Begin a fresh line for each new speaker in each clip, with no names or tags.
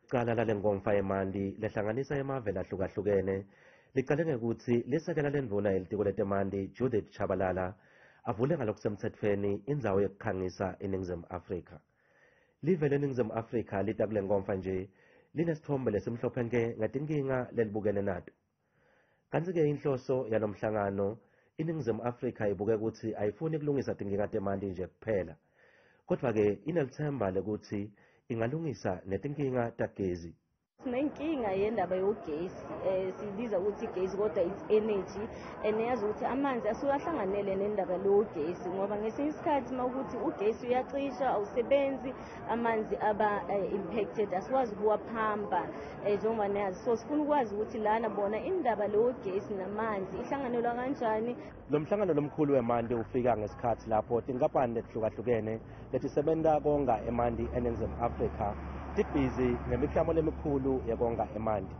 Cala lalenkomfa yemanti lehlanganisa emave lahlukahlukene licale ngekutsi lisekela lendvuna yelitiko letemanti Judith Chabalala avule ngalokusemtsetfweni indzawo yekukhangisa iNingizimu Afrika. Live leNingizimu Afrika lita kule nkomfa nje linesitfombe lesimhlophe nke ngetinkinga lelibukene nato. Kantsi-ke inhloso yalomhlangano iNingizimu Afrika ibuke kutsi ayifuni kulungisa tinkinga temanti nje kuphela. Kodvwa-ke inelitsemba lekutsi ingalungisa netinkinga tagezi.
Sinenkinga yendaba yogesi, siyibiza ukuthi igesi kodwa it's energy, and yazi ukuthi amanzi asuke ahlanganele nendaba logesi, ngoba ngesinye isikhathi uma ukuthi ugesi uyacisha awusebenzi, amanzi aba impacted, asikwazi ukuwaphampa njengoba niyazi. So sifuna ukwazi ukuthi lana bona indaba logesi namanzi ihlanganelwa kanjani.
Lo mhlangano lomkhulu wemanti ufika ngesikhathi lapho tinkampani letihlukahlukene letisebenta konga emanti eNingizimu Afrika tibhizi ngemiklamo lemikhulu yekonga emanti.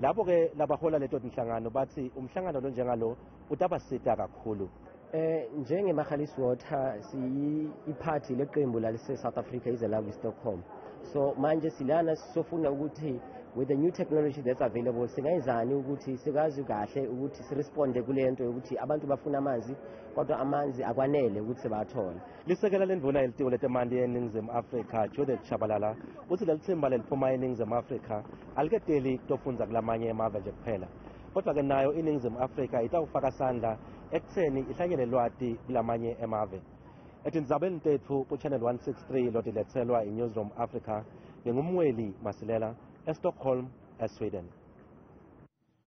Lapho-ke labahola leto tinhlangano batsi umhlangano lonjengalo utabasita kakhulu.
Njenge-Magalies Water siyiphathi leqembu lalise South Africa ize la Stockholm. So manje silana sifuna ukuthi with the new technology that's available singayenzani ukuthi sikwazi kahle ukuthi siresponde kule nto yokuthi abantu bafuna amanzi kodwa amanzi akwanele ukuthi sibathole.
Lisekela lendvuna yelitiko letemanti eNingizimu Afrika Judith Chabalala utsi lelitsimba leliphuma eNingizimu Afrika aliketeli kutofundza kulamanye emave nje kuphela. Kodwa-ke nayo iNingizimu Afrika itawufaka sandla ekutheni ihlanyele lwati kulamanye emave. Etindzabeni tetfu ku-Channel 163 lotiletselwa i-Newsroom Africa, nginguMweli Masilela eStockholm, eSweden.